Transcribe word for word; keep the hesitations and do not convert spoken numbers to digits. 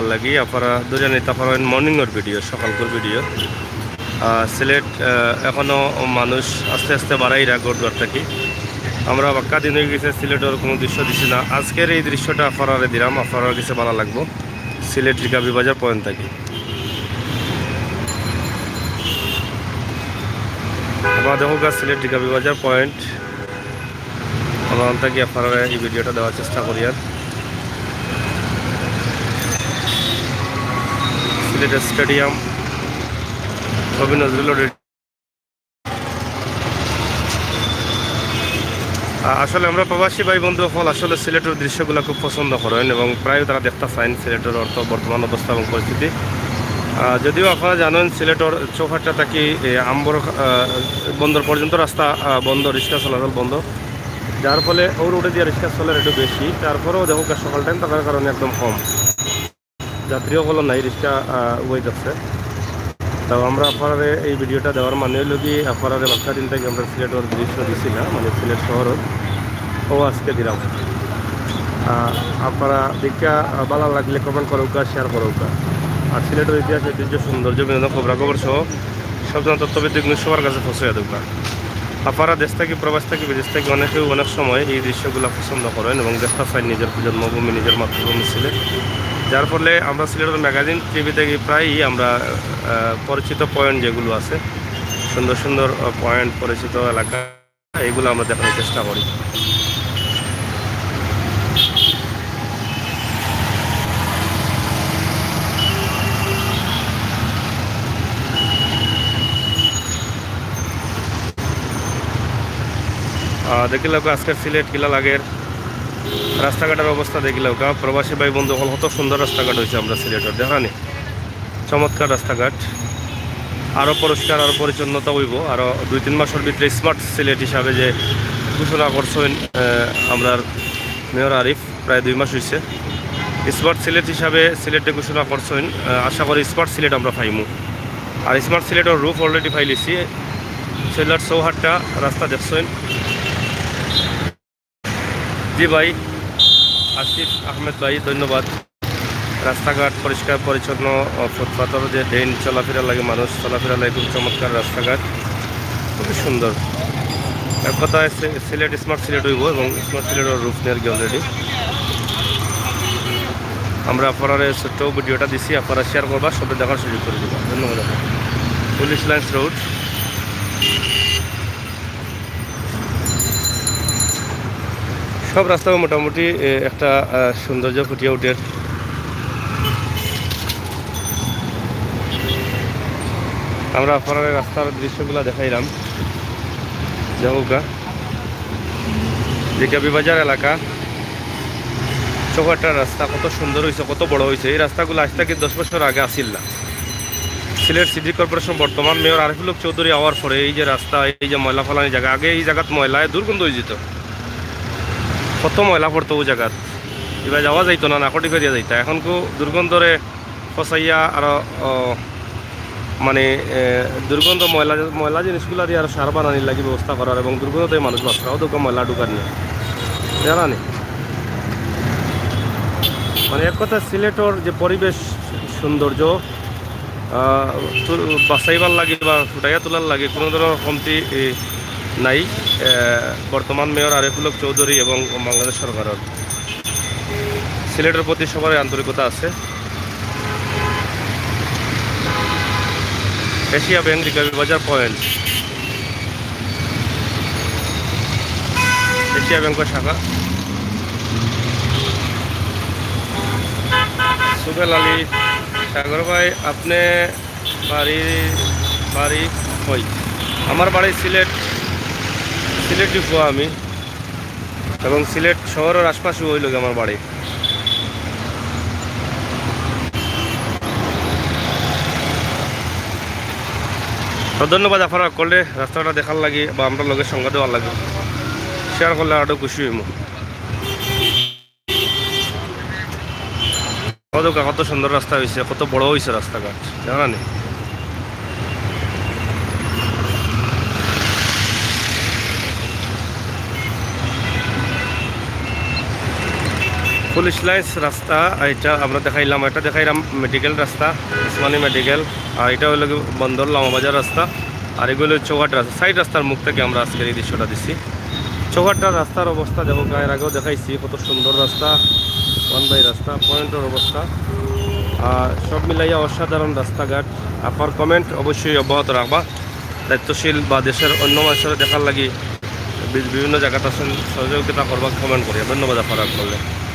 লাগি আপনারা ধরিয়া নিতা পারইন মর্নিংর ভিডিও, সকালকুর ভিডিও। আহ, সিলেট, আহ, এখনো মানুষ আস্তে আস্তে বাড়াইরা ঘর দুয়ার থাকি। আমরা বাক্কা দিন অই গেছে সিলেটর কুনু দৃশ্য দিছি না। আজকের এই দৃশ্যটা আপনারারে দিলাম, আপনারার গেছে ভালা লাগবো। সিলেট রিকাবি বাজার পয়েন্ট থাকি। আপনারা দেখউক্কা সিলেট রিকাবি বাজার পয়েন্ট। আমরা অন থাকি আপনারারে এই ভিডিওটা দেওয়ার চেষ্টা করি। আর সিলেট স্টেডিয়াম, কবি নজরুল রোড। আ-, আসলে আমরা প্রবাসী ভাই বন্ধু অকল আসলে সিলেটর দৃশ্যগুলা খুব পছন্দ করইন এবং প্রায় তারা দেখতা চাইন সিলেটর অর্থ বর্তমান অবস্থা এবং পরিস্থিতি। আ, যদিও আপনারা জানইন সিলেটর চৌহাট্টা থাকি, এ, আম্বর, আ, বন্দর পর্যন্ত রাস্তা, আ, বন্ধ, রিক্সা চলাচল বন্ধ, যার ফলে ও রোডে দিয়া রিক্সা চলের একটু বেশি। তারপরেও দেখউক্কা সকাল টাইম থাকার কারণে একদম কম। যাত্রী অকলও নাই, রিক্সা, আহ, উবাই যাচ্ছে। তো আমরা আপনারারে এই ভিডিওটা দেওয়ার মানে অইলো কি, আপনারারে বাক্কা দিন থাকি আমরা সিলেটর দৃশ্য দিছি না, মানে সিলেট শহরর, ও আজকে দিলাম। আহ, আপনারা দেখিয়া, আহ, ভালা লাগলে কমেন্ট করউক্কা, শেয়ার করউক্কা। আর সিলেটর ইতিহাস, ঐতিহ্য, সৌন্দর্য, বিনোদন, খবরাখবর সহ সব ধরনের তথ্যভিত্তিক নিউজ সবার কাছে পৌঁছাইয়া দেউক্কা। আপনারা দেশ থাকি, প্রবাস থাকি, বিদেশ থাকি অনেকেউ অনেক সময় এই দৃশ্যগুলা পছন্দ করইন এবং দেখতা চাইন নিজের জন্মভূমি, নিজের মাতৃভূমি সিলেট। যার ফলে আমরা সিলেটর ম্যাগাজিন টিভি থাকি প্রায়ই আমরা, আহ, পরিচিত পয়েন্ট যেগুলো আছে, সুন্দর সুন্দর, আহ, পয়েন্ট, পরিচিত এলাকা, এগুলো আমরা দেখানোর চেষ্টা করি। আহ, দেখিলাউক্কা আজকের সিলেট কিলা লাগের, রাস্তাঘাটের অবস্থা দেখিলাউক্কা। প্রবাসী ভাই বন্ধু অকল, কত সুন্দর রাস্তাঘাট অইছে আমরা সিলেটর, দেখরানি? চমৎকার রাস্তাঘাট, আরও পরিষ্কার, আরও পরিচ্ছন্নতা অইবো। আরও দুই তিন মাসর ভিতরে স্মার্ট সিলেট হিসাবে যে ঘোষণা করছইন, আহ, আমরার মেয়র আরিফ, প্রায় দুই মাস অইছে স্মার্ট সিলেট হিসাবে সিলেটে ঘোষণা করছইন। আহ, আশা করি স্মার্ট সিলেট আমরা পাইমু। আর স্মার্ট সিলেটর রুফ already পাইলিছি। সিলেট চৌহাট্টা রাস্তা দেখছইন। জি ভাই, আসিফ আহমেদ ভাই, ধন্যবাদ। রাস্তাঘাট পরিষ্কার পরিচ্ছন্ন, আহ, ফুটপাতর যে ড্রেন, চলাফেরা লাগে, মানুষ চলাফেরা লাগে, খুব চমৎকার রাস্তাঘাট, খুবই সুন্দর। এক কথায় সি-, সিলেট স্মার্ট সিলেট অইবো এবং স্মার্ট সিলেটর রুফ নেয়ার কি already। আমরা আপনারারে ছোট্ট ভিডিওটা দিছি, আপনারা শেয়ার করবা, সবে দেখার সুযোগ করি দিবা। ধন্যবাদ। Police lines road. সব রাস্তা মোটামুটি, এ, একটা, আহ, সৌন্দর্য ফুটিয়া উঠের। আমরা আপনারারে রাস্তার দৃশ্যগুলা দেখাইলাম। দেখউক্কা, রিকাবি বাজার এলাকা, চৌহাট্টার রাস্তা কত সুন্দর অইছে, কত বড় অইছে। এই রাস্তাগুলা আইজ থাকি দশ বছর আগে আছিল না। সিলেট সিটি কর্পোরেশন বর্তমান মেয়র আরিফুল হক চৌধুরী আওয়ার পরে এই যে রাস্তা, এই যে ময়লা ফালানি জাগা, আগে এই জাগাত ময়লায় দুর্গন্ধ অইযিতো, কত ময়লা পড়তো অউ জাগাত, ইবায় যাওয়া যাইতো না, নাকটি করিয়া যাইতা। এখন কু দুর্গন্ধরে ফসাইয়া আরো, ও, মানে, এ, দুর্গন্ধ ময়লা, ময়লা জিনিসগুলা দিয়া আরো সার বানানির লাগি ব্যবস্থা করার এবং দুর্গন্ধ থাকি মানুষ বাঁচরা, অউ দেখউক্কা ময়লা ঢুকার নিয়া, জানা নি? মানে, এক কথা সিলেটর যে পরিবেশ সৌন্দর্য, আহ, তু-, বাঁচাইবার লাগি বা ফুটাইয়া তোলার লাগি কুনু ধরনর কমতি, এ, নাই। এ, বর্তমান মেয়র আরিফুল হক চৌধুরী এবং বাংলাদেশ সরকারর সিলেটর প্রতি সবার আন্তরিকতা আছে। এশিয়া ব্যাংক রিকাবি বাজার পয়েন্ট, এশিয়া ব্যাংকর শাখা। সুবেল আলী, সাগর ভাই, আপনে বাড়ি, বাড়ি কই? আমার বাড়ি সিলেট, সিলেটি পুয়া আমি, এবং সিলেট শহরর আশপাশে অইলোগি আমার বাড়ি। তো ধন্যবাদ আপনারা করলে রাস্তাটা দেখার লাগি বা আমরার লগে সঙ্গ দেওয়ার লাগি। শেয়ার করলে আরো খুশি অইমু। দেখউক্কা কত সুন্দর রাস্তা অইছে, কত বড় অইছে রাস্তাঘাট, জানা নি? পুলিশ লাইন্স রাস্তা, এটা আমরা দেখাইলাম, এটা দেখাইলাম মেডিকেল রাস্তা, উসমানী মেডিকেল। আর এটা হলো কি বন্দর লামাবাজার রাস্তা, আর এগুলো হচ্ছে চৌহাট রাস্তা। সাইড রাস্তার মুখ থেকে আমরা আজকের এই দৃশ্যটা দিছি। চৌহাট্টার রাস্তার অবস্থা দেখো, এর আগেও দেখাইছি কত সুন্দর রাস্তা, ওয়ান বাই রাস্তা, পয়েন্টের অবস্থা। আর সব মিলাইয়া অসাধারণ রাস্তাঘাট। আপনার কমেন্ট অবশ্যই অব্যাহত রাখবা। দায়িত্বশীল বা দেশের অন্য মানুষের দেখার লাগি বি- বিভিন্ন জায়গাত আছেন, সহযোগিতা করবা, কমেন্ট করিয়া। ধন্যবাদ আপনারা করলে।